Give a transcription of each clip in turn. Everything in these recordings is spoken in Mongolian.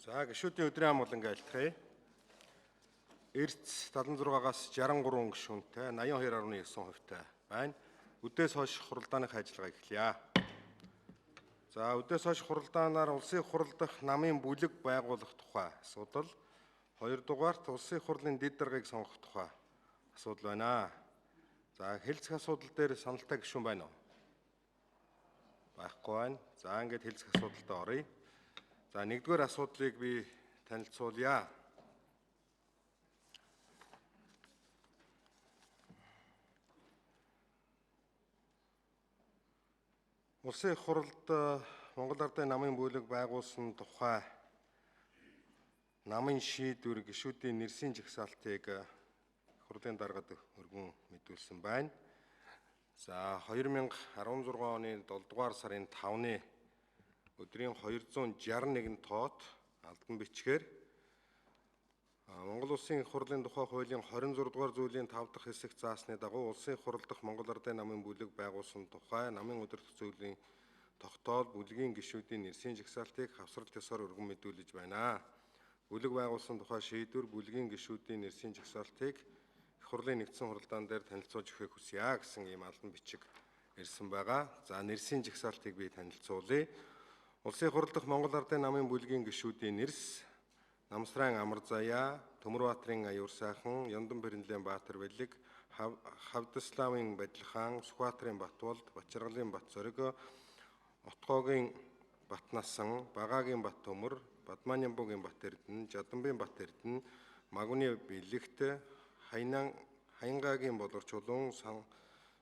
За гишүүдийн өдрийн амгаланг айлтгая. Эрц 76-аас 63 гишүүнтэй 82.9% байна. Үдээс хойш хуралдааных ажиллагаа эхэлье. За үдээс хойш хуралдаанаар улсын их хурал дахь намын бүлэг байгуулах тухай асуудал, хоёрдугаарт улсын их хурлын дэд даргаыг сонгох тухай асуудал байна. За хэлцэх асуудал дээр саналтай гишүүн байна уу? Байхгүй байна. За ингээд хэлцэх асуудалд оръё. За нэгдүгээр асуудлыг би танилцуулъя. Улсын их хурлд Монгол Ардын намын бүлэг байгуулсан тухай намын шийдвэр гишүүдийн нэрсийн жагсаалтыг хурлын даргад өргөн мэдүүлсэн байна. За 2016 оны 7 дугаар сарын 5-ны өдрийн 261 тоот албан бичгээр Монгол Улсын их хурлын тухай хуулийн 26 дугаар зүйлийн 5 дахь хэсэгт заасны дагуу Улсын их хурал дахь Монгол Ардын намын бүлэг байгуулсан тухай намын удирдах зөвлөлийн тогтоол бүлгийн гишүүдийн нэрсийн жагсаалтыг хавсралт ёсоор өргөн мэдүүлж байна. Бүлэг байгуулсан тухай шийдвэр бүлгийн гишүүдийн нэрсийн жагсаалтыг их хурлын нэгдсэн хуралдаан дээр танилцуулж өгөхийг хүсье гэсэн ийм албан бичиг ирсэн байгаа. За нэрсийн жагсаалтыг би танилцуулъя. Улсын их хурал дахь Монгол Ардын намын бүлгийн гишүүдийн нэрс Намсран Амарзаяа, Төмөрбаатарын Аюур сайхан, Яндан Бэрэнлэн Баатар Бэлэг, Хавдславын Бадилхан, Сүхбаатарын Батболд, Бачаргалын Батзориг, Отгоогийн Батнасан, Багагийн Баттөмөр, Бадманямбугийн Бат Эрдэнэ, Жадамбын Бат Эрдэнэ, Магуны Бэлэгт, Хаянгагийн Болор Чулуун,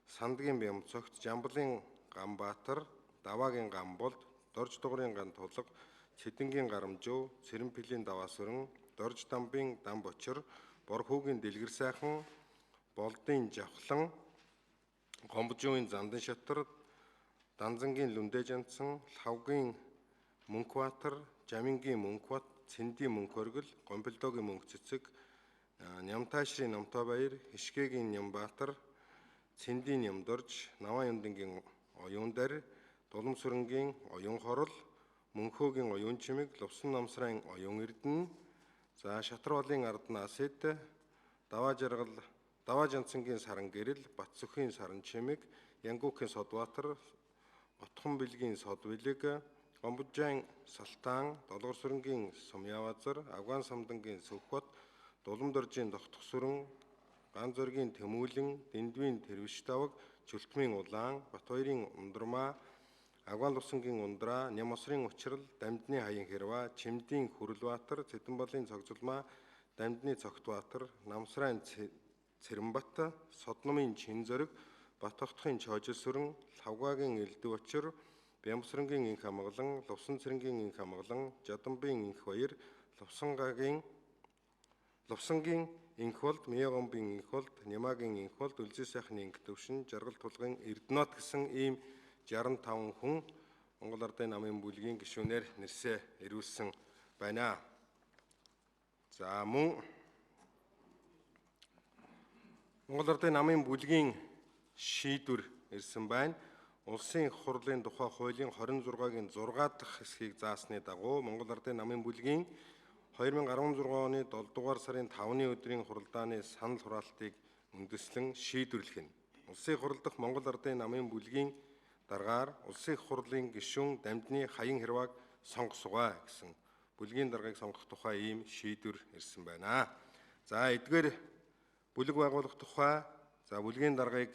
Сандгийн Бямцогт, Жамблын Ганбаатар, Даваагийн Гамболд, Дорж Дугурын Ган Тулга, Цэдэнгийн Гарамжуу, Цэрэнпилийн Даваасүрэн, Дорж Дамбын Дам Бочор, Борхүүгийн Дэлгэр сайхан, Болдын Жавхлан, Гомбожуугийн Зандан Шатар, Данзангийн Лүндэ Жанцсан, Лхавгийн Мөнхбаатар, Жамингийн Мөнхбат, Цэндийн Мөнхөргөл, Гомболдогийн Мөнх Цэцэг, Нямтаашрын Намтай Баяр, Хишгээгийн Нямбаатар, Цэндийн Нямдорж, Наван Юндангийн Оюундар, Дуламсүрэнгийн Оюун Хорол, Мөнхөөгийн Оюун Чимэг, Лувсан Намсрын Оюун Эрдэнэ, за Шатарвалын Арднаас Эд, Даваа Жаргал, Даваа Жанцангийн Саран Гэрэл, Батсөхийн Саран Чимэг, Янгүүхийн Содбаатар, Отхон Бэлгийн Сод Бэлэг, Гомбожан Салтаан, Долгорсүрэнгийн Сумьявазар, Афган Самдангийн Сөвхбат, Дуламдоржийн Тогтхосүрэн, Ган Зоригийн Тэмүүлэн, Дэндвийн Тэрвш Даваг, Чөлтмийн Улаан, Батбаярын Ундрмаа, Афган Лувсангийн Ундраа, Нямосрын Учрал, Дамдны Хаян Хэрва, Чимдийн Хүрэлбаатар, Цэдэнболын Цогцолмаа, Дамдны Цогтбаатар, Намсрайн Цэрэнбат, Содномын Чинзориг, Батогтхын Чожилсүрэн, Лхавгагийн Элдв Очир, Бямсрангийн Инх Амгалан, Лувсан Цэрэнгийн Инх Амгалан, Жадамбын Инх Баяр, Лувсангийн Инх Болд, Миягомбын Инх Болд, Нямагийн Инх Болд, Үлзий сайхны Инх Төвшин, Жаргал Тулгын Эрдэнэт гэсэн ийм 65 хүн Монгол Ардын намын бүлгийн гишүүнээр нэрсээ ирүүлсэн байна. За мөн Монгол Ардын намын бүлгийн шийдвэр ирсэн байна. Улсын их хурлын тухай хуулийн 26-гийн 6 дахь хэсгийг заасны дагуу Монгол Ардын намын бүлгийн 2016 оны 7 дугаар сарын 5-ны өдрийн хуралдааны санал хураалтыг үндэслэн шийдвэрлэх нь. Улсын их хурал дахь Монгол Ардын намын бүлгийн даргаар Улсын их хурлын гишүүн Дамдны Хаян Хэрвааг сонгосгоо гэсэн бүлгийн даргаыг сонгох тухай ийм шийдвэр ирсэн байна. За эдгээр бүлэг байгуулах тухай, за бүлгийн даргаыг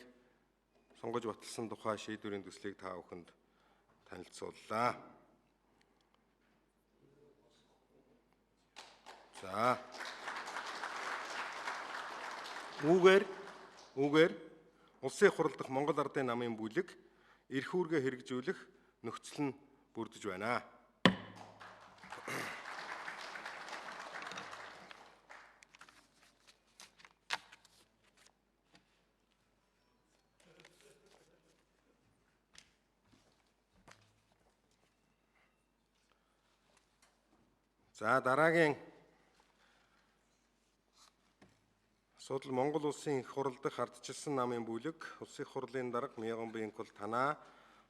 сонгож баталсан тухай шийдвэрийн төслийг та бүхэнд танилцууллаа. За үүгээр Улсын их хурал дахь Монгол Ардын намын бүлэг эрх үүргээ хэрэгжүүлэх нөхцөл нь бүрдэж байна. За дараагийн асуудал Монгол Улсын их хурал дахь ардчилсан намын бүлэг Улсын их хурлын дарга Миягомбын Инкул танаа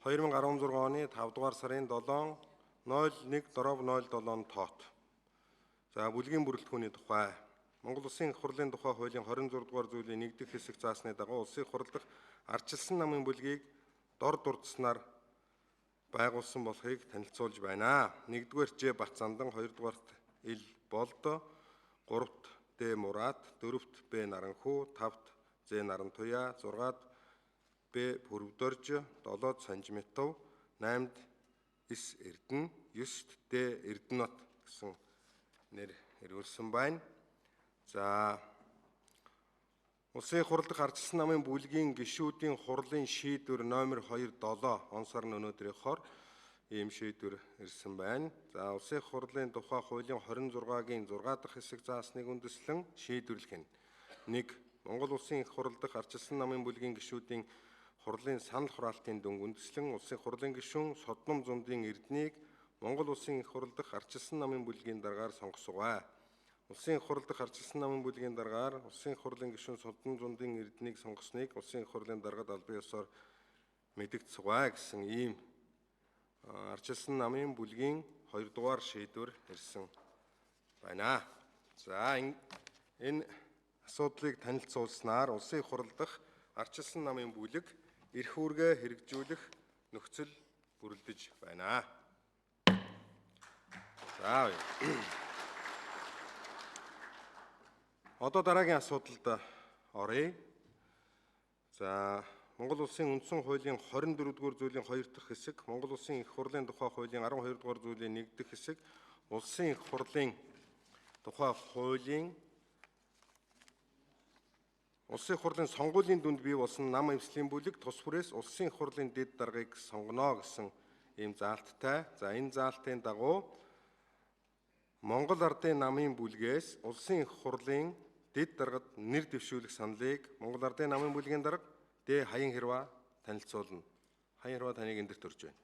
2016 оны 5 дугаар сарын 7 01-07 тоот. За, бүлгийн бүрэлдэхүүний тухай. Монгол Улсын Их Хурлын тухай хуулийн 26 дугаар зүйлийн 1 дэх хэсэг заасны дагуу Улсын Их Хурал дахь ардчилсан намын бүлгийг дор дурдсанаар байгуулсан болохыг танилцуулж байна. 1-р Ж Батцандан, 2-дугаарт Ил Болд, 3-т Д Мурат, 4-т Б Наранхүү, 5-т З Нарантуяа, 6-д Б Пүрвдорж, 7-д Санжмитов, 8-д С Эрдэнэ, 9-т Д Эрдэнэт гэсэн нэр эргүүлсэн байна. За, Улсын Их Хурал дахь ардчилсан намын бүлгийн гишүүдийн хурлын шийдвэр номер 2-7 он сарын өнөөдрийнхөөр ийм шийдвэр ирсэн байна. За, Улсын Их Хурлын тухай хуулийн 26-гийн 6 дахь хэсэг заасныг үндэслэн шийдвэрлэх нь. 1. Монгол Улсын Их Хурал дахь ардчилсан намын бүлгийн гишүүдийн хурлын санал хураалтын дүнг үндэслэн Улсын Их Хурлын гишүүн Содном Зундын Эрднийг Монгол Улсын Их Хурал дахь ардчилсан намын бүлгийн даргаар сонгосгоо. Улсын Их Хурал дахь ардчилсан намын бүлгийн даргаар Улсын Их Хурлын гишүүн Содном Зундын Эрднийг сонгосныг Улсын Их Хурлын даргад албан ёсоор мэдэгдсгвэ гэсэн ийм ардчилсан намын бүлгийн 2 дугаар шийдвэр ирсэн байна. За, энэ асуудлыг танилцуулснаар Улсын Их Хурал дахь ардчилсан намын бүлэг эрх үүргээ хэрэгжүүлэх нөхцөл бүрэлдэж байна. За, одоо дараагийн асуудалд оръё. За, Монгол Улсын үндсэн хуулийн 24 дугаар зүйлийн 2 дахь хэсэг, Монгол Улсын Их Хурлын тухай хуулийн 12 дугаар зүйлийн 1 дахь хэсэг, Улсын Их Хурлын тухай хуулийн Улсын Их Хурлын сонгуулийн дүнд бий болсон нам эвслийн бүлэг тус бүрээс Улсын Их Хурлын дэд даргаыг сонгоно гэсэн ийм заалттай. За, энэ заалтын дагуу Монгол Ардын намын бүлгээс Улсын Их Хурлын дэд даргад нэр дэвшүүлэх саналыг Монгол Ардын намын бүлгийн дарга Д Хаян Хэрва танилцуулна. Хаян Хэрва, таныг эндэрт урьж байна.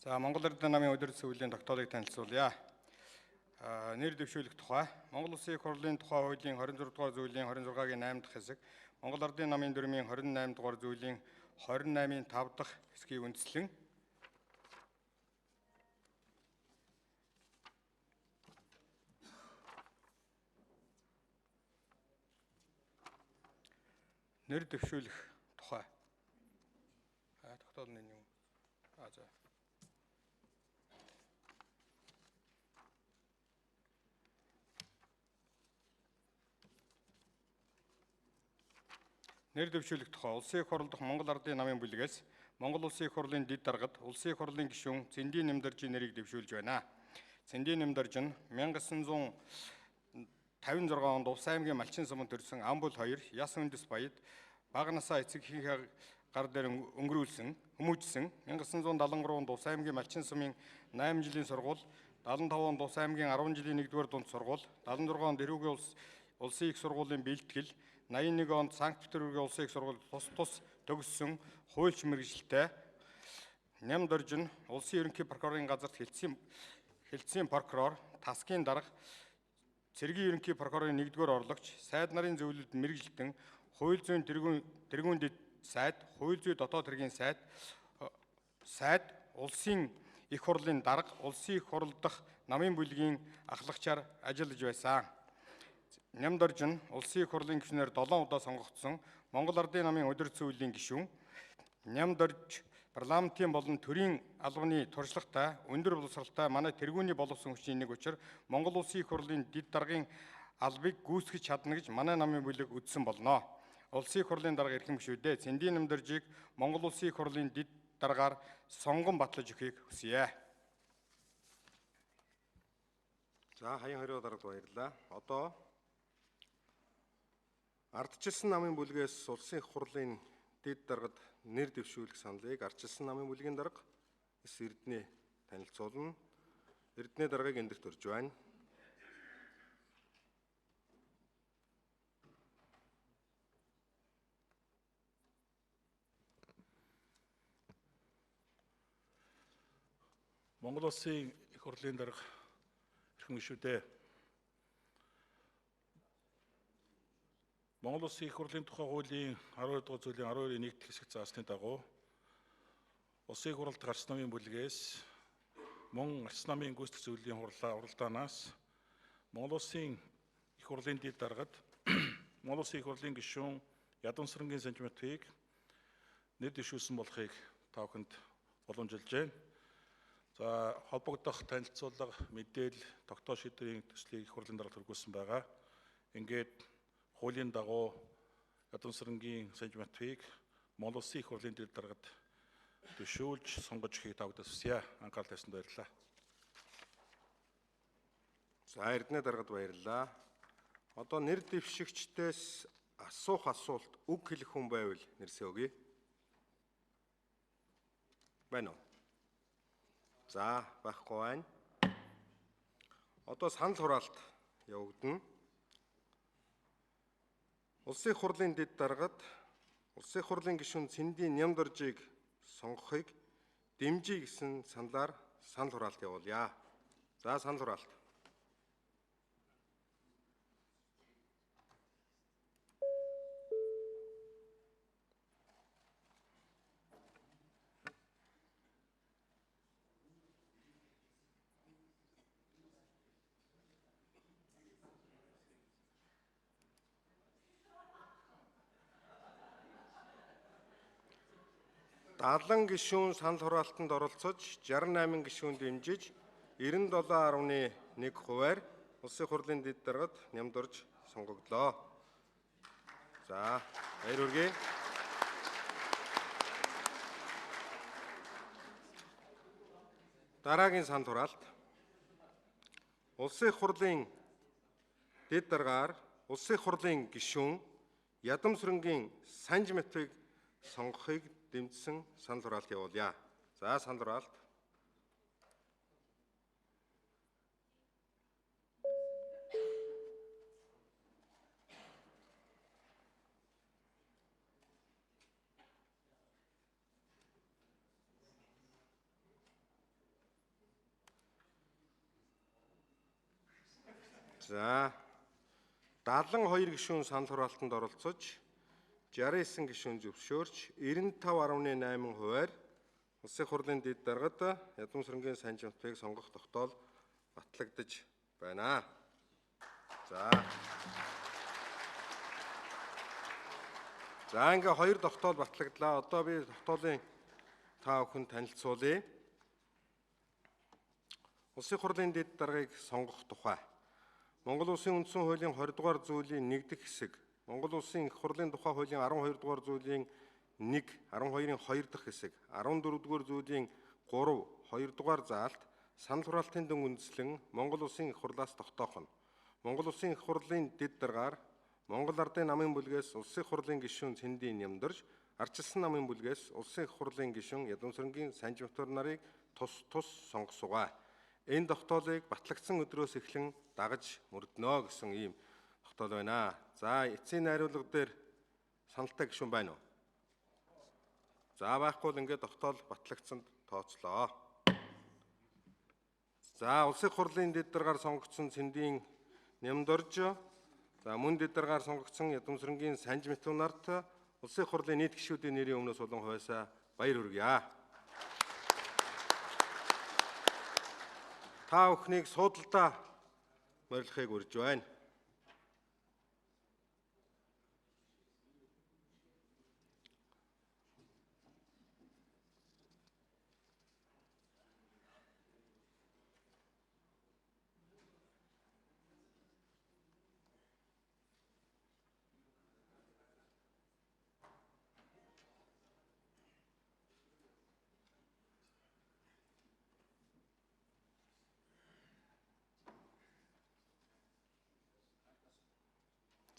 За, Монгол Эрдэнэ намын өдөр зөвлөлийн тогтоолыг танилцуулъя. Нэр дэвшүүлэх тухай Монгол Улсын Их Хурлын тухай хуулийн 26 дугаар зүйлийн 26-гийн 8 дахь хэсэг, Монгол Ардын намын дүрмийн 28 дугаар зүйлийн 28-ийн 5 дахь хэсгийг үндэслэн нэр дэвшүүлэх тухай. Тогтоол нь юм. За. Нэр дэвшүүлэх тухай Улсын Их Хурал дахь Монгол Ардын намын бүлгээс Монгол Улсын Их Хурлын дэд даргад Улсын Их Хурлын гишүүн Цэндийн Нэмдэржийн нэрийг дэвшүүлж байна. Цэндийн Нэмдэрж нь 1956 онд Увс аймгийн Малчин суманд төрсэн Амбул 2 яс үндэс баяд бага насаа эцэг эхийнхээ гар дээр өнгөрүүлсэн, хүмүүжсэн. 1973 онд Увс аймгийн Малчин сумын 8 жилийн сургууль, 75 онд Увс аймгийн 10 жилийн 1-р дунд сургууль, 76 онд Эрүүгийн улсын их сургуулийн бэлтгэл, 81 онд Санкт-Петербургийн улсын их сургууль тус төгссөн хуульч мэргэжилтэй. Нямдорж нь улсын ерөнхий прокурорын газарт хэлтсийн прокурор, тасгийн дарга, цэргийн ерөнхий прокурорын 1-р орлогч, сайд нарын зөвлөлд мэргэжилтэн, хууль зүйн тэргүүн дэд сайд, хууль зүй дотоод хэргийн сайд, улсын их хурлын дарга, улсын их хурал дахь намын бүлгийн ахлагчаар ажиллаж байсан. Нямдорж нь Улсын Их Хурлын гишүүнээр 7 удаа сонгогдсон Монгол Ардын намын өдөр зөвлөлийн гишүүн. Нямдорж парламентын болон төрийн албаны туршлагатай, өндөр боловсролтой манай тэргүүний боловсон хүчний нэг учир Монгол Улсын Их Хурлын дэд даргын албыг гүйцэтгэж чадна гэж манай намын бүлэг үзсэн болно. Улсын Их Хурлын дарга эрхэм гишүүдээ, Цэндийн Нямдоржийг Монгол Улсын Их Хурлын дэд даргаар сонгон батлаж өгөхийг хүсье. За, Хаян Хэрва даргад баярлалаа. Одоо Ардчилсан намын бүлгээс Улсын их хурлын дэд даргад нэр дэвшүүлэх саналыг Ардчилсан намын бүлгийн дарга Эс Эрдэнэ танилцуулна. Эрдэнэ даргаыг эндэрт урьж байна. Монгол Улсын их хурлын дарга эрхэм гишүүдээ. Монгол Улсын их хурлын тухай хуулийн 12 дугаар зүйлийн 12-ийн 1 дэх хэсэгт заасны дагуу Улсын их хурлд гарсан намын бүлгээс мөн гарсан намын гүйцэтгэх зөвлөлийн хуралдаанаас Монгол Улсын их хурлын дэд даргад Монгол Улсын их хурлын гишүүн Ядамсрангийн Санжматыг нэр дэвшүүлсэн болохыг та бүхэнд уламжилж байна. За, холбогдох танилцуулга, мэдээлэл, тогтоол шийдвэрийн төслийг их хурлын даргад хүргүүлсэн байгаа. Ингээд хуулийн дагуу Ядамсрангийн Санжматыг Монгол Улсын их хурлын дэд даргад дэвшүүлж сонгож өгөхийг та бүхэндээ хүсье. Анхаарал тавьсанд баярлалаа. За, Эрдэнэ даргад баярлалаа. Одоо нэр дэвшигчдээс асуух асуулт, үг хэлэх хүн байвал нэрсээ өгье. Байна уу? За, байхгүй байна. Одоо санал хураалт явагдана. Улсын их хурлын дэд даргад Улсын их хурлын гишүүн Цэндийн Нямдоржийг сонгохыг дэмжий гэсэн саналаар санал хураалт явуулъя. За, санал хураалт. Далан гишүүн санал хураалтанд оролцож 68 гишүүн дэмжиж 97.1 хувиар Улсын хурлын дэд даргад Нямдорж сонгогдлоо. За, баяр хүргэе. Дараагийн санал хураалт. Улсын хурлын дэд даргаар Улсын хурлын гишүүн Ядамсрангийн Санжматыг сонгохыг дэмжсэн санал хураалт явуулъя. За, санал хураалт. За, 72 гишүүн санал хураалтанд оролцож 69 гишүүн зөвшөөрч 95.8 хувиар Улсын хурлын дэд даргад Ядамсрангийн Санжматыг сонгох тогтоол батлагдаж байна. За. За, ингээ хоёр тогтоол батлагдлаа. Одоо би тогтоолын та бүхэн танилцуулъя. Улсын хурлын дэд даргаыг сонгох тухай Монгол Улсын үндсэн хуулийн 20 дугаар зүйлийн 1 дэх хэсэг, Монгол Улсын их хурлын тухай хуулийн 12 дугаар зүйлийн 1, 12-ын 2 дахь хэсэг, 14 дугаар зүйлийн 3, 2 дугаар заалт санал хураалтын дүн үндэслэн Монгол Улсын их хурлаас тогтоох нь. Монгол Улсын их хурлын дэд даргаар Монгол Ардын намын бүлгээс Улсын хурлын гишүүн Цэндийн Нямдорж, Ардчилсан намын бүлгээс Улсын их хурлын гишүүн Ядамсрангийн Санжматар нарыг тус тус сонгосугай. Энэ тогтоолыг батлагдсан өдрөөс эхлэн дагаж мөрдөнө гэсэн ийм тогтоол байна. За, эцсийн найруулга дээр саналтай гишүүн байна уу? За, байхгүй л ингээд тогтоол батлагдсанд тооцлоо. За, Улсын хурлын дэд даргаар сонгогдсон Цэндийн Нямдорж, за мөн дэд даргаар сонгогдсон Ядамсрангийн Санжмату нарт Улсын хурлын нийт гишүүдийн нэрийн өмнөөс улан хувиасаа баяр хүргье. Та бүхнийг суудалдаа морилохыг урьж байна.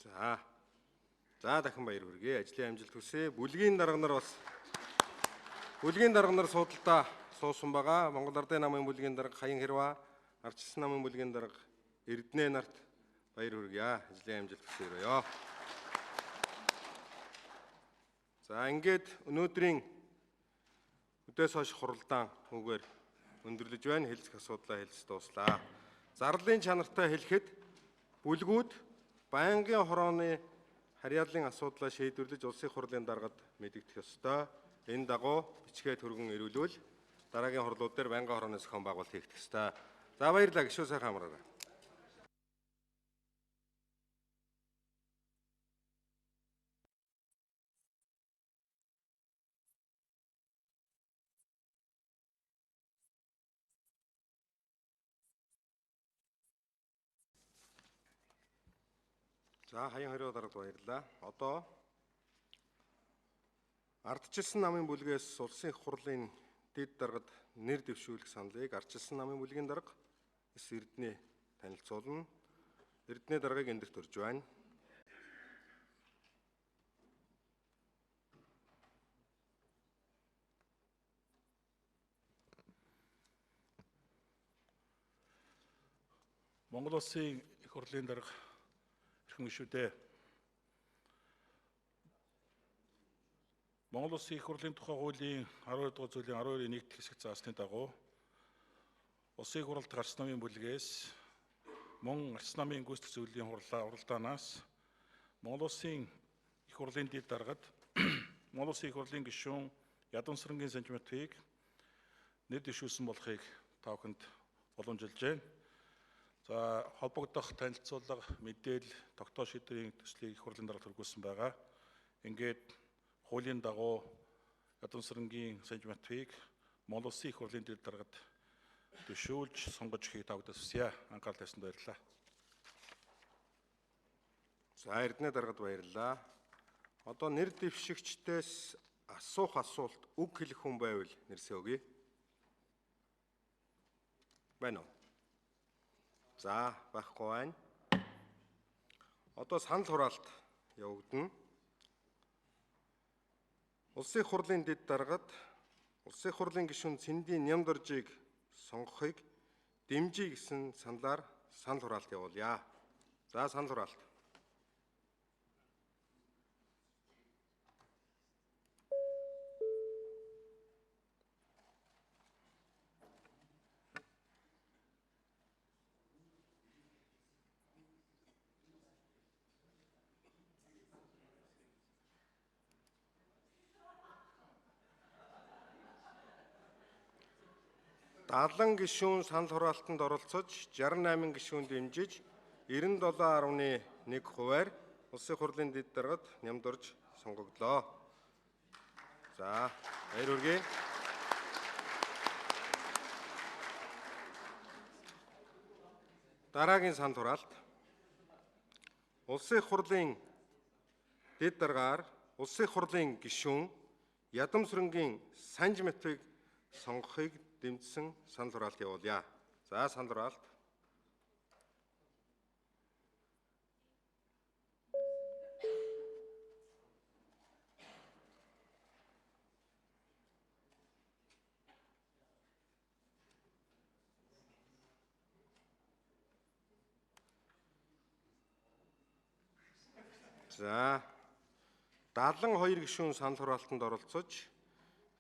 За. За дахин баяр хүргэе. Ажлын амжилт хүсье. Бүлгийн дарга нар бас бүлгийн дарга нар суудалдаа суусан байгаа. Монгол Ардын намын бүлгийн дарга Хаян Хэрва, Ардчилсан намын бүлгийн дарга Эрдэнэ нарт баяр хүргье. Ажлын амжилт хүсье. За ингээд өнөөдрийн өдөөс хойш хуралдаан үгээр өндөрлөж байна. Хэлцэх асуудлаа хэлж дууслаа. Зарлалын чанартай хэлэхэд бүлгүүд байнгын хорооны харьяаллын асуудлаа шийдвэрлэж улсын хурлын даргад мэдэгдэх ёстой. Энэ дагуу бичгээ түргэн ирүүлвэл дараагийн хурлууд дээр байнгын хорооны зохион байгуулалт хийгдэх ёстой. За баярлалаа. Гишүүн сайхан амраарай. За хаян хорио даргад баярлалаа. Одоо Ардчилсан намын бүлгээс улсын их хурлын дэд даргад нэр дэвшүүлэх саналыг Ардчилсан намын бүлгийн дарга Эс Эрдэнэ танилцуулна. Эрдэнэ даргаыг эндэрт урьж байна. Монгол улсын их хурлын дарга эрхэм гишүүдээ. Монгол Улсын их хурлын тухай хуулийн 12 дугаар зүйлийн 12-ийн 1 дэх хэсэгт заасны дагуу Улсын их хурлд гарсан намын бүлгээс мөн Арс намын гүйцэтгэх зөвлөлийн уралдаанаас Монгол Улсын их хурлын дэд даргад Монгол Улсын их хурлын гишүүн Ядамсрангийн Санжматыг нэр дэвшүүлсэн болохыг та бүхэнд уламжилж байна. За холбогдох танилцуулга, мэдээлэл, тогтоол шийдвэрийн төслийг их хурлын даргад хүргүүлсэн байгаа. Ингээд хуулийн дагуу Ядамсрангийн Санжматыг Монгол Улсын их хурлын дэд даргад дэвшүүлж сонгож өгөхийг та бүхэндээ хүсье. Анхаарал тавьсанд баярлалаа. За Эрдэнэ даргад баярлалаа. Одоо нэр дэвшигчдээс асуух асуулт, үг хэлэх хүн байвал нэрсээ өгье. Байна уу? За байхгүй байна. Одоо санал хураалт явагдана. Улсын их хурлын дэд даргад Улсын их хурлын гишүүн Цэндийн Нямдоржийг сонгохыг дэмжий гэсэн саналаар санал хураалт явуулъя. За санал хураалт. Далан гишүүн санал хураалтанд оролцож 68 гишүүн дэмжиж 97.1 хувиар Улсын хурлын дэд даргад Нямдорж сонгогдлоо. За баяр хүргэе. Дараагийн санал хураалт. Улсын хурлын дэд даргаар Улсын хурлын гишүүн Ядамсрангийн Санжматыг сонгохыг дэмжсэн санал хураалт явуулъя. За санал хураалт. За 72 гишүүн санал хураалтанд оролцож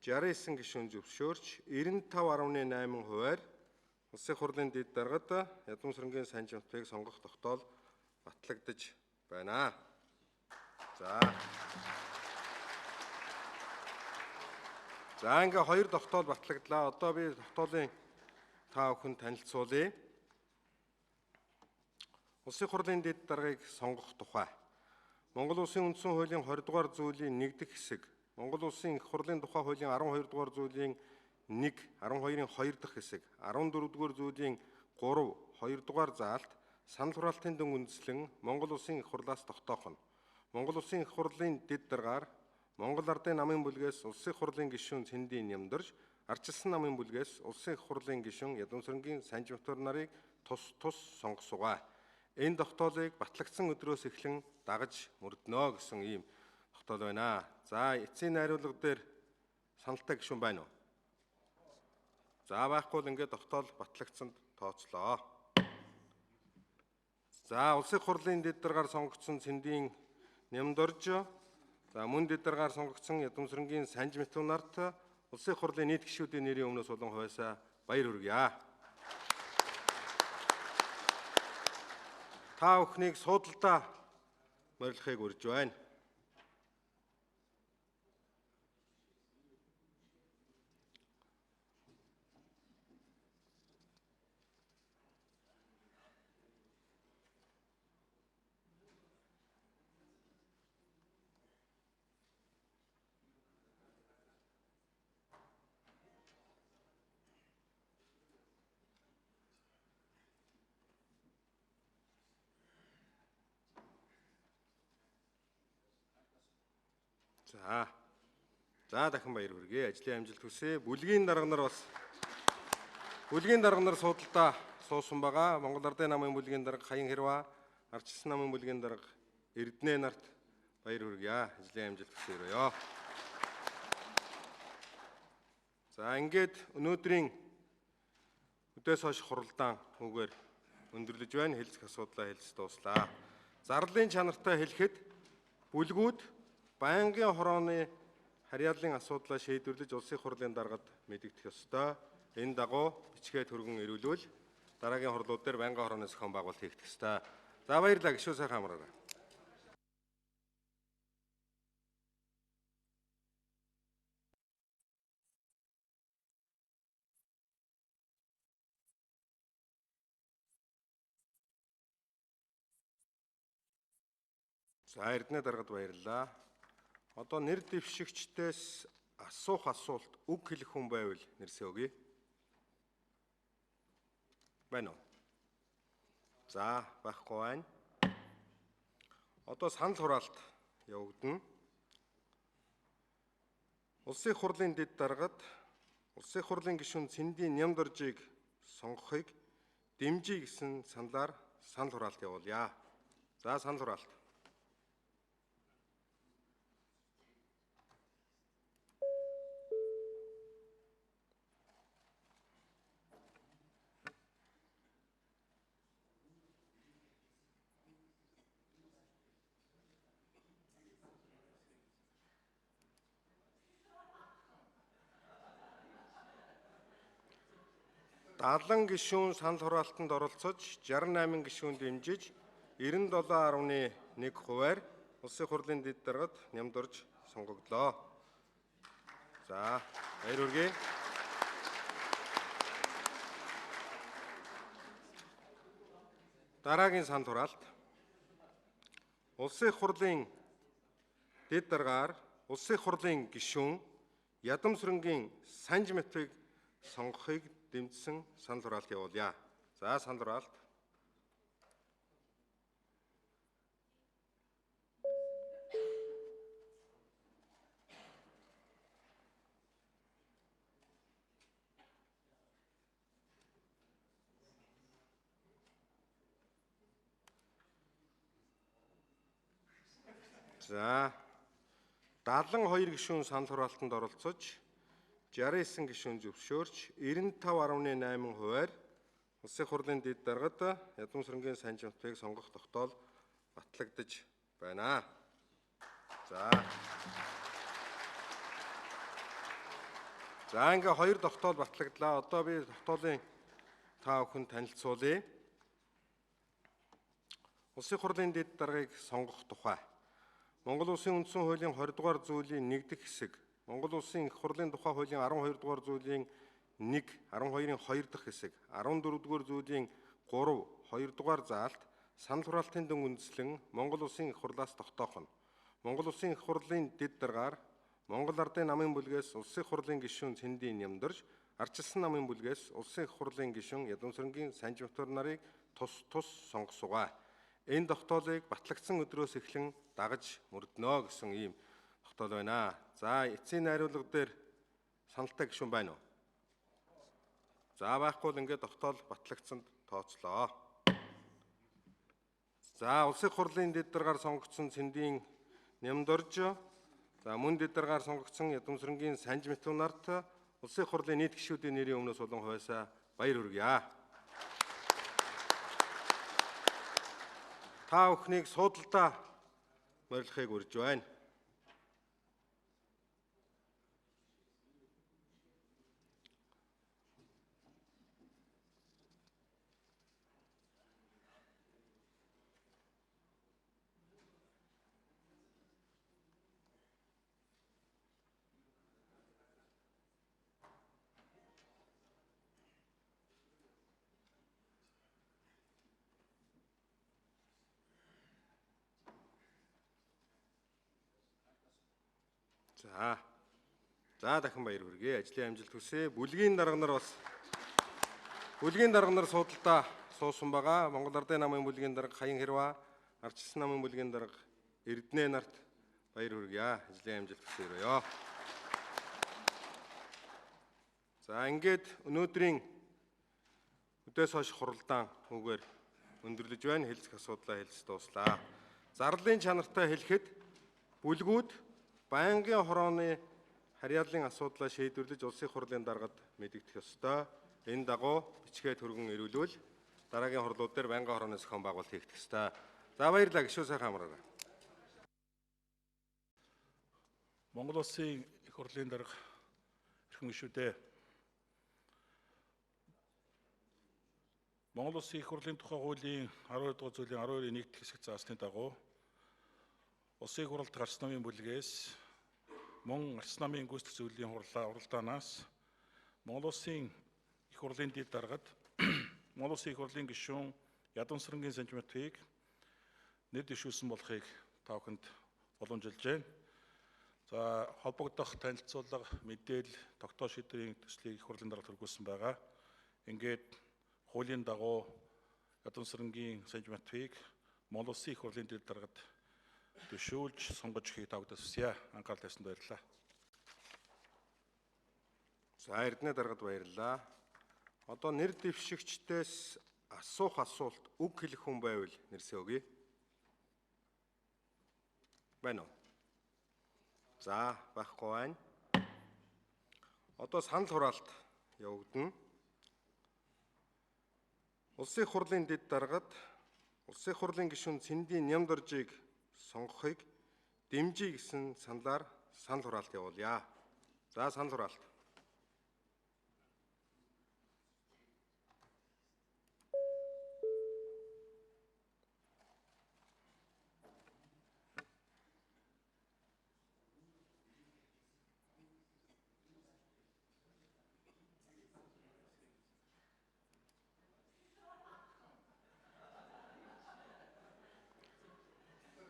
69 гишүүн зөвшөөрч 95.8 хувиар Улсын хурлын дэд даргад Ядамсрангийн Санжматыг сонгох тогтоол батлагдаж байна. За. За ингээ хоёр тогтоол батлагдлаа. Одоо би тогтоолын та бүхэн танилцуулъя. Улсын хурлын дэд даргаыг сонгох тухай Монгол Улсын үндсэн хуулийн 20 дугаар зүйлийн 1 дэх хэсэг, Монгол Улсын их хурлын тухай хуулийн 12 дугаар зүйлийн 1, 12-ын 2 дахь хэсэг, 14 дугаар зүйлийн 3, 2 дугаар заалт санал хураалтын дүн үндэслэн Монгол Улсын их хурлаас тогтоох нь. Монгол Улсын их хурлын дэд даргаар Монгол Ардын намын бүлгээс Улсын хурлын гишүүн Цэндийн Нямдорж, Ардчилсан намын бүлгээс Улсын их хурлын гишүүн Ядамсрангийн Санжматар нарыг тус тус сонгосугай. Энэ тогтоолыг батлагдсан өдрөөс эхлэн дагаж мөрдөнө гэсэн ийм тогтоол байна. За, эцсийн найруулга дээр саналтай гишүүн байна уу? За, байхгүй бол ингээд тогтоол батлагдсанд тооцлоо. За, Улсын хурлын дэд даргаар сонгогдсон Цэндийн Нямдорж, за мөн дэд даргаар сонгогдсон Ядамсрынгийн Санж Митүү нарт Улсын хурлын нийт гишүүдийн нэрийн өмнөөс улан хувиасаа баяр хүргье. Та бүхнийг суудалдаа морилохыг урьж байна. За. За, дахин баяр хүргэе. Ажлын амжилт хүсье. Бүлгийн дарга нар бас бүлгийн дарга нар суудалдаа суусан байгаа. Монгол Ардын намын бүлгийн дарга Хаян Хэрва, Арчилсан намын бүлгийн дарга Эрдэнэ нарт баяр хүргье. Ажлын амжилт хүсье. За, ингээд өнөөдрийн өдөөс хойш хуралдаан хүүгээр өндөрлөж байна. Хэлцэх асуудлаа хэлц дууслаа. Зарлалын чанартай хэлэхэд бүлгүүд байнгын хорооны харьяаллын асуудлаа шийдвэрлэж Улсын хурлын даргад мэдэгдэх ёстой. Энэ дагуу бичгээд хөргөн ирүүлвэл дараагийн хурлууд дээр байнгын хорооны зохион байгуулалт хийгдэх ёстой. За, баярлалаа. Гишүү сайхан амраарай. За, Эрдэнэ даргад баярлалаа. Одоо нэр дэвшигчдээс асуух асуулт, үг хэлэх хүн байвал нэрсээ өгье. Байна уу? За, байхгүй байна. Одоо санал хураалт явагдана. Улсын хурлын дэд даргад Улсын хурлын гишүүн Цэндийн Нямдоржийг сонгохыг дэмжий гэсэн саналаар санал хураалт явуулъя. За, санал хураалт. Далан гишүүн санал хураалтанд оролцож 68 гишүүн дэмжиж 97.1 хувиар Улсын хурлын дэд даргад Нямдорж сонгогдлоо. За, баяр хүргэе. Дараагийн санал хураалт. Улсын хурлын дэд даргаар Улсын хурлын гишүүн Ядамсрынгийн Санж Митвыг сонгохыг дэмжсэн санал хураалт явуулъя. За, санал хураалт. За, 72 гишүүн санал хураалтанд оролцож 69 гишүүн зөвшөөрч 95.8 хувиар Улсын хурлын дэд даргад Ядамсрынгийн Санжимтыг сонгох тогтоол батлагдаж байна. За. За, ингээ хоёр тогтоол батлагдлаа. Одоо би тогтоолын та бүхэн танилцуулъя. Улсын хурлын дэд даргыг сонгох тухай Монгол Улсын үндсэн хуулийн 20 дугаар зүйлийн 1 дэх хэсэг, Монгол Улсын Их хурлын тухай хуулийн 12 дугаар зүйлийн 1, 12-ын 2 дахь хэсэг, 14 дугаар зүйлийн 3, 2 дугаар заалт санал хураалтын дүн үндэслэн Монгол Улсын Их хурлаас тогтоох нь. Монгол Улсын Их хурлын дэд даргаар Монгол Ардын намын бүлгээс Улсын хурлын гишүүн Цэндийн Нямдорж, Арчилсан намын бүлгээс Улсын Их хурлын гишүүн Ядамсрынгийн Санжимтор нарыг тус тус сонгосугай. Энэ тогтоолыг батлагдсан өдрөөс эхлэн дагаж мөрдөнө гэсэн ийм тогтоол байна. За, эцсийн найруулга дээр саналтай гишүүн байна уу? За, байхгүй бол ингээд тогтоол батлагдсанд тооцлоо. За, Улсын хурлын дэд даргаар сонгогдсон Цэндийн Нямдорж, за мөн дэд даргаар сонгогдсон Ядамсрангийн Санж Миту нарт Улсын хурлын нийт гишүүдийн нэрийн өмнөөс улан хувиасаа баяр хүргье. Та бүхнийг суудалдаа морилохыг урьж байна. За. За, дахин баяр хүргэе. Ажлын амжилт хүсье. Бүлгийн дарга нар бас бүлгийн дарга нар суудалдаа суусан байгаа. Монгол Ардын намын бүлгийн дарга Хаян Хэрва, Арчилсан намын бүлгийн дарга Эрдэнэ нарт баяр хүргье. Ажлын амжилт хүсье. За, ингээд өнөөдрийн өдөөс хойш хуралдаан үүгээр өндөрлөж байна. Хэлцэх асуудлаа хэлц дууслаа. Зарлалын чанартай хэлэхэд бүлгүүд байнгын хорооны харьяаллын асуудлаа шийдвэрлэж Улсын хурлын даргад мэдэгдэх ёстой. Энэ дагуу бичгээд хөргөн ирүүлвэл дараагийн хурлууд дээр байнгын хорооны зохион байгуулалт хийгдэх ёстой. За, баярлалаа. Гишүүн сайхан амраарай. Монгол Улсын их хурлын дарга эрхэм гишүүдээ. Монгол Улсын их хурлын тухай хуулийн 12 дугаар зүйлийн 12-ийн 1 дэх хэсэгт заасны дагуу Улсын их хурлд гарсан намын бүлгээс мөн Арс намын гүйцэтгэх зөвлөлийн уралдаанаас Монгол Улсын их хурлын дэд даргад Монгол Улсын их хурлын гишүүн Ядамсрангийн Санжматыг нэр дэвшүүлсэн болохыг та бүхэнд уламжилж байна. За, холбогдох танилцуулга, мэдээлэл, тогтоол шийдвэрийн төслийг их хурлын даргад хүргүүлсэн байгаа. Ингээд хуулийн дагуу Ядамсрангийн Санжматыг Монгол Улсын их хурлын дэд даргад дэвшүүлж сонгож өгөхийг та бүхэндээ хүсье. Анхаарал тавьсанд баярлалаа. За, Эрдэнэ даргад баярлалаа. Одоо нэр дэвшигчдээс асуух асуулт, үг хэлэх хүн байвал нэрсээ өгье. Байна уу? За, байхгүй байна. Одоо санал хураалт явагдана. Улсын хурлын дэд даргад Улсын хурлын гишүүн Цэндийн Нямдоржийг сонгохыг дэмжиж гэсэн саналаар санал хураалт явуулъя. За, санал хураалт.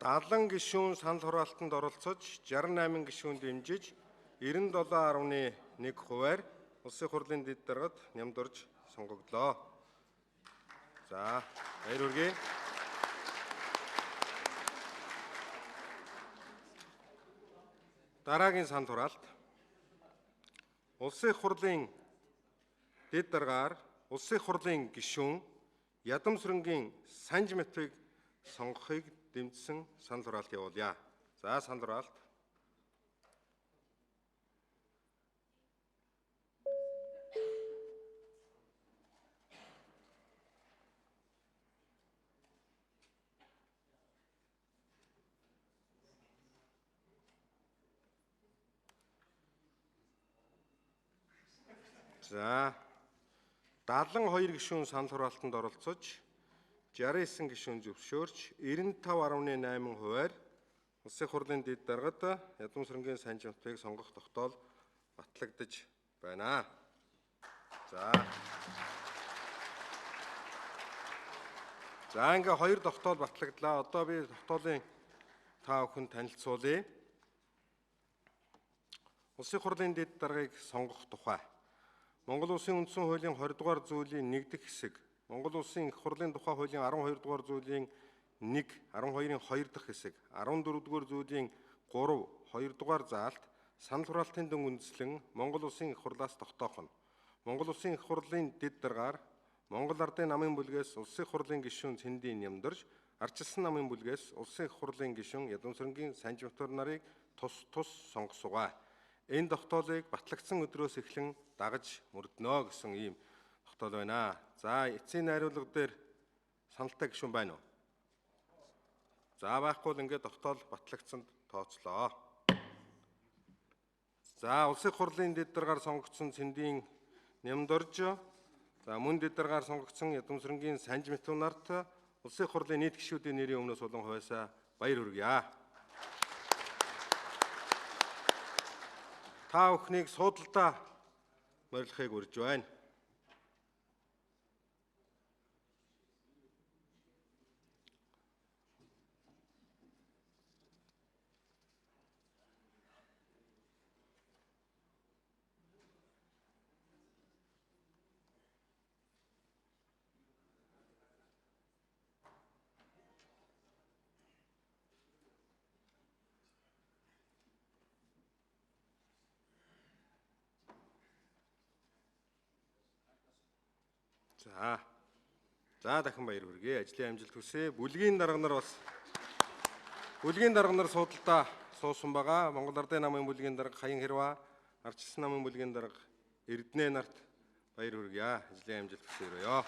Далан гишүүн санал хураалтанд оролцож 68 гишүүн дэмжиж 97.1 хувиар Улсын хурлын дэд даргад Нямдорж сонгогдлоо. За, баяр хүргэе. Дараагийн санал хураалт. Улсын хурлын дэд даргаар Улсын хурлын гишүүн Ядамсрангийн Санжматыг сонгохыг дэмжсэн санал хураалт явуулъя. За, санал хураалт. За, 72 гишүүн санал хураалтанд оролцож 69 гишүүн зөвшөөрч 95.8 хувиар Улсын хурлын дэд даргад Ядамсрангийн Санжматыг сонгох тогтоол батлагдаж байна. За. За, ингээ хоёр тогтоол батлагдлаа. Одоо би тогтоолын та бүхэн танилцуулъя. Улсын хурлын дэд даргыг сонгох тухай Монгол Улсын үндсэн хуулийн 20 дугаар зүйлийн 1 дэх хэсэг, Монгол Улсын их хурлын тухай хуулийн 12 дугаар зүйлийн 1, 12-ын 2 дахь хэсэг, 14 дугаар зүйлийн 3, 2 дугаар заалт санал хураалтын дүн үндэслэн Монгол Улсын их хурлаас тогтоох нь Монгол Улсын их хурлын дэд даргаар Монгол Ардын намын бүлгээс Улсын хурлын гишүүн Цэндийн Нямдорж, Ардчилсан намын бүлгээс Улсын их хурлын гишүүн Ядамсрангийн Санжимтур нарыг тус тус сонгосугай. Энэ тогтоолыг батлагдсан өдрөөс эхлэн дагаж мөрдөнө гэсэн ийм тогтоол байна. За, эцсийн найруулга дээр саналтай гишүүн байна уу? За, байхгүй л ингээд тогтоол батлагдсанд тооцлоо. За, Улсын их хурлын дэд даргаар сонгогдсон Цэндийн Нямдорж, за мөн дэд даргаар сонгогдсон Ядамсрангийн Санжимтур нарт Улсын их хурлын нийт гишүүдийн нэрийн өмнөөс улам хувиасаа баяр хүргье. Та бүхнийг суудалдаа морилохыг урьж байна. За. За, дахин баяр хүргэе. Ажлын амжилт хүсье. Бүлгийн дарга нар бас бүлгийн дарга нар суудалдаа суусан байгаа. Монгол Ардын намын бүлгийн дарга Хаян Хэрва, Ардчилсан намын бүлгийн дарга Эрдэнэ нарт баяр хүргье. Ажлын амжилт хүсье.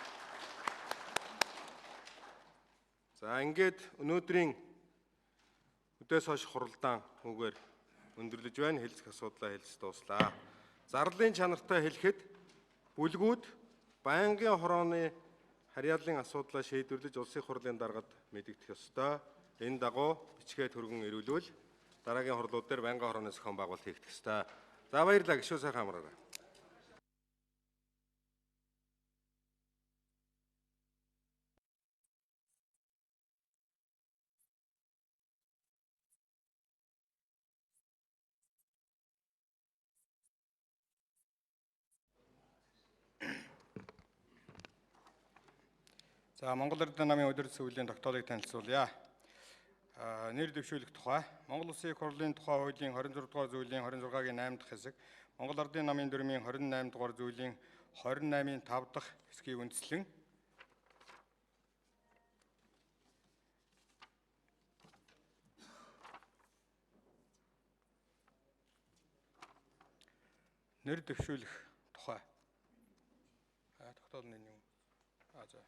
За, ингээд өнөөдрийн өдөөс хойш хуралдаан хүүгээр өндөрлөж байна. Хэлцэх асуудлаа хэлж дууслаа. Зарлалын чанартай хэлэхэд бүлгүүд байнгын хорооны харьяаллын асуудлаа шийдвэрлэж Улсын их хурлын даргад мэдэгдэх ёстой. Энэ дагуу бичгээд хөргөн ирүүлвэл дараагийн хурлууд дээр байнгын хорооны зохион байгуулалт хийгдэх ёстой. За, баярлалаа. Гишүү сайхан амраарай. За, Монгол Эрдэнэ намын өдөр зөвлөлийн тогтоолыг танилцуулъя. Нэр дэвшүүлэх тухай Монгол Улсын их хурлын тухай хуулийн 26 дугаар зүйлийн 26-гийн 8 дахь хэсэг, Монгол Ардын намын дүрмийн 28 дугаар зүйлийн 28-ийн 5 дахь хэсгийг үндэслэн нэр дэвшүүлэх тухай. Тогтоол нь юм. За.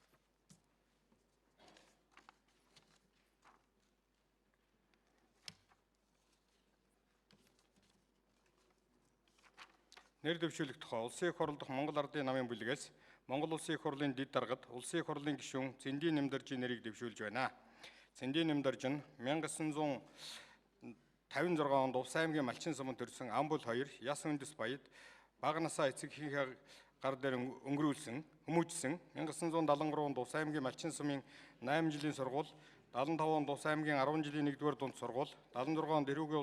Нэр дэвшүүлэх тухай Улсын их хурл дахь Монгол Ардын намын бүлгээс Монгол Улсын их хурлын дэд даргад Улсын их хурлын гишүүн Цэндийн Нэмдэржийн нэрийг дэвшүүлж байна. Цэндийн Нэмдэрж нь 1956 онд Увс аймгийн Малчин суманд төрсэн Амбул 2 яс үндэс баяд бага насаа эцэг эхийнхээ гар дээр өнгөрүүлсэн, хүмүүжсэн. 1973 онд Увс аймгийн Малчин сумын 8 жилийн сургууль, 75 онд Увс аймгийн 10 жилийн 1-р дунд сургууль, 76 онд Эрүүгийн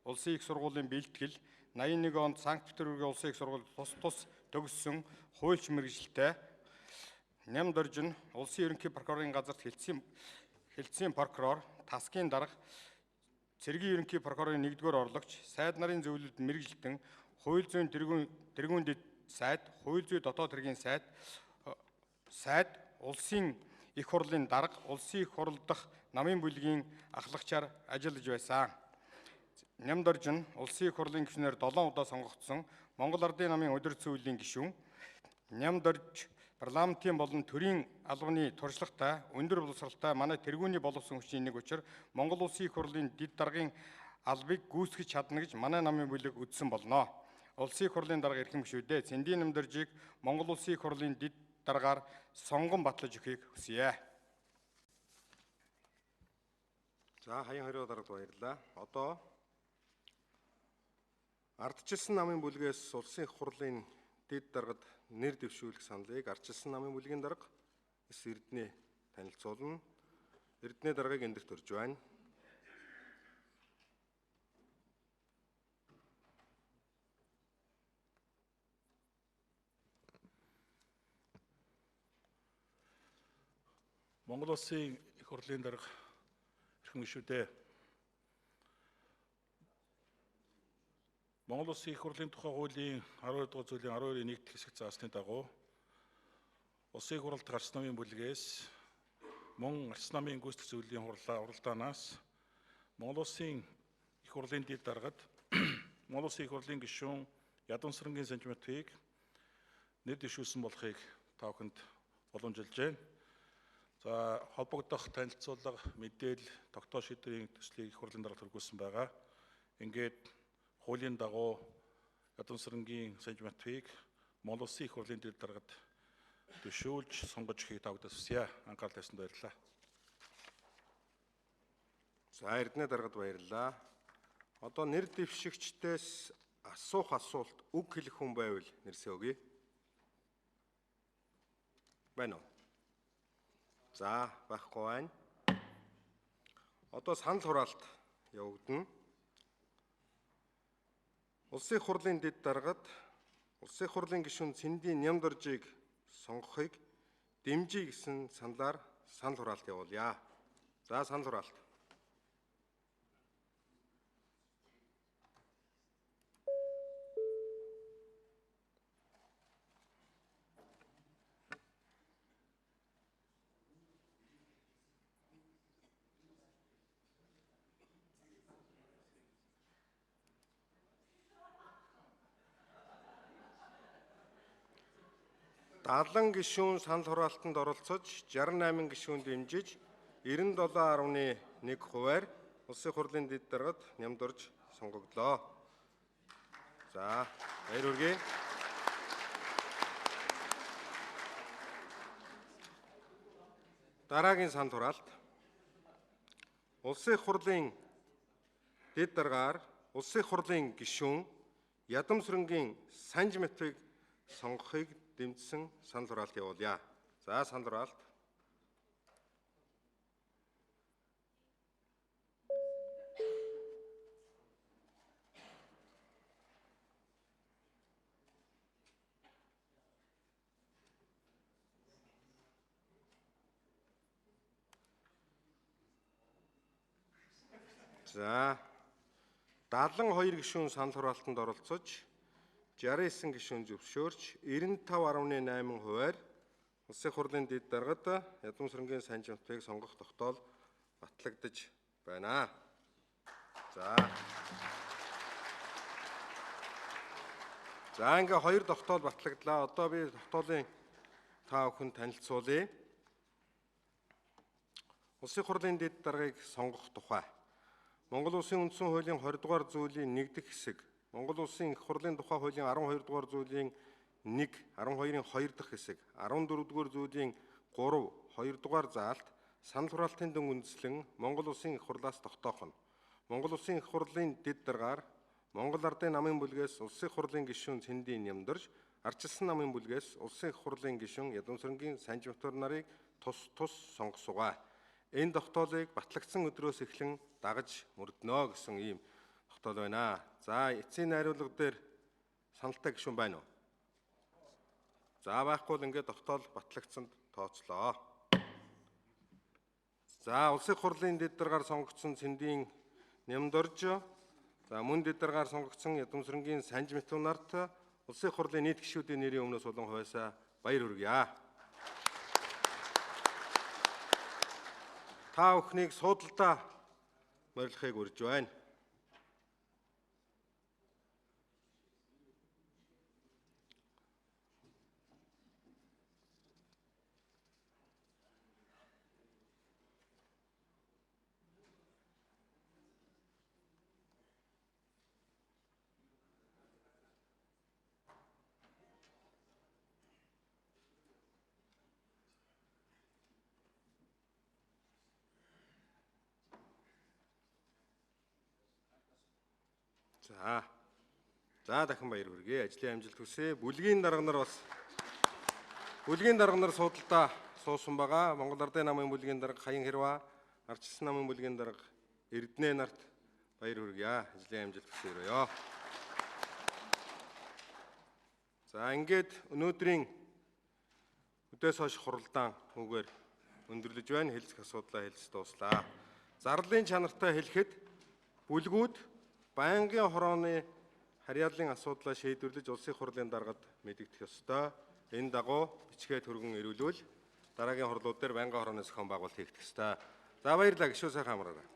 улсын их сургуулийн бэлтгэл, 81 онд Санкт-Петербургийн улсын их сургууль тус тус төгссөн хуульч мэргэжилтэй. Нямдорж нь улсын ерөнхий прокурорын газарт хэлтсийн прокурор, тасгийн дарга, цэргийн ерөнхий прокурорын 1-р орлогч, сайд нарын зөвлөлд мэргэжилтэн, хууль зүйн тэргүүн дэд сайд, хууль зүй дотоод хэргийн сайд, улсын их хурлын дарга, улсын их хурл дахь намын бүлгийн ахлагчаар ажиллаж байсан. Нямдорж нь Улсын их хурлын гишүүнээр 7 удаа сонгогдсон Монгол Ардын намын өдөр зөвлөлийн гишүүн. Нямдорж парламентын болон төрийн албаны туршлагатай, өндөр боловсролтой манай тэргүүний боловсон хүчний нэг учир Монгол Улсын их хурлын дэд даргын албыг гүйцэтгэж чадна гэж манай намын бүлэг үзсэн болно. Улсын их хурлын дарга эрхэм гишүүдээ, Цэндийн Нямдоржийг Монгол Улсын их хурлын дэд даргаар сонгон батлаж өгөхийг хүсье. За, хаян 20 даргад баярлалаа. Одоо Ардчилсан намын бүлгээс Улсын их хурлын дэд даргад нэр дэвшүүлэх саналыг Ардчилсан намын бүлгийн дарга Эс Эрдэнэ танилцуулна. Эрдэнэ даргаыг эндэрт урьж байна. Монгол Улсын их хурлын дарга эрхэм гишүүдээ, Монгол Улсын их хурлын тухай хуулийн 12 дугаар зүйлийн 12-ийн 1 дэх хэсэг заасны дагуу Улсын их хурлд гарсан намын бүлгээс Мөн Арс намын гүйцэтгэх зөвлөлийн уралдаанаас Монгол Улсын их хурлын дэд даргад Монгол Улсын их хурлын гишүүн Ядамсрангийн Санжматыг нэр дэвшүүлсэн болохыг та бүхэнд уламжилж байна. За, холбогдох танилцуулга, мэдээлэл, тогтоол шийдвэрийн төслийг их хурлын даргад хүргүүлсэн байгаа. Ингээд хуулийн дагуу Ядамсрангийн Санжматыг Монгол Улсын их хурлын дэд даргад дэвшүүлж сонгож өгөхийг та бүхэндээ хүсье. Анхаарал тавьсанд баярлалаа. За, Эрдэнэ даргад баярлалаа. Одоо нэр дэвшигчдээс асуух асуулт, үг хэлэх хүн байвал нэрсээ өгье. Байна уу? За, байхгүй байна. Одоо санал хураалт явагдана. Улсын их хурлын дэд даргад Улсын их хурлын гишүүн Цэндийн Нямдоржийг сонгохыг дэмжийе гэсэн саналаар санал хураалт явуулъя. За, санал хураалт. Далан гишүүн санал хураалтанд оролцож 68 гишүүн дэмжиж 97.1 хувиар Улсын их хурлын дэд даргад Нямдорж сонгогдлоо. За, баяр хүргэе. Дараагийн санал хураалт. Улсын их хурлын дэд даргаар Улсын их хурлын гишүүн Ядамсрангийн Санжматыг сонгохыг дэмжсэн санал хураалт явуулъя. За, санал хураалт. За, 72 гишүүн санал хураалтанд оролцож 69 гишүүн зөвшөөрч 95.8 хувиар Улсын их хурлын дэд даргад Ядамсрангийн Санжматыг сонгох тогтоол батлагдаж байна. За. За, ингээ хоёр тогтоол батлагдлаа. Одоо би тогтоолын та бүхэн танилцуулъя. Улсын их хурлын дэд даргыг сонгох тухай Монгол Улсын үндсэн хуулийн 20 дугаар зүйлийн 1 дэх хэсэг, Монгол Улсын их хурлын тухай хуулийн 12 дугаар зүйлийн 1, 12-ын 2 дахь хэсэг, 14 дугаар зүйлийн 3, 2 дугаар заалт санал хураалтын дүн үндэслэн Монгол Улсын их хурлаас тогтоох нь. Монгол Улсын их хурлын дэд даргаар Монгол Ардын намын бүлгээс Улсын их хурлын гишүүн Цэндийн Нямдорж, Арчилсан намын бүлгээс Улсын их хурлын гишүүн Ядамсрангийн Санжматар нарыг тус тус сонгосугай. Энэ тогтоолыг батлагдсан өдрөөс эхлэн дагаж мөрднө гэсэн ийм тогтоол байна. За, эцсийн найруулга дээр саналтай гишүүн байна уу? За, байхгүй л ингээд тогтоол батлагдсанд тооцлоо. За, Улсын их хурлын дэд даргаар сонгогдсон Цэндийн Нямдорж, за мөн дэд даргаар сонгогдсон Ядамсрангийн Санжматар нарт Улсын их хурлын нийт гишүүдийн нэрийн өмнөөс улам хувиасаа баяр хүргье. Та бүхнийг суудалдаа морилохыг урьж байна. За. За, дахин баяр хүргэе. Ажлын амжилт хүсье. Бүлгийн дарга нар бас бүлгийн дарга нар суудалдаа суусан байгаа. Монгол Ардын намын бүлгийн дарга Хаян Хэрва, Арчилсан намын бүлгийн дарга Эрдэнэ нарт баяр хүргье. Ажлын амжилт хүсье. За, ингээд өнөөдрийн өдөөс хойш хуралдаан үгээр өндөрлөж байна. Хэлцэх асуудлаа хэлж дууслаа. Зарлалын чанартай хэлэхэд бүлгүүд байнгын хорооны харьяаллын асуудлаа шийдвэрлэж Улсын их хурлын даргад мэдэгдэх ёстой. Энэ дагуу бичгээ түргэн ирүүлвэл Дараагийн хурлууд дээр байнгын хорооны зохион байгуулалт хийгдэх ёстой. За, баярлалаа. Гишүү сайхан амраарай.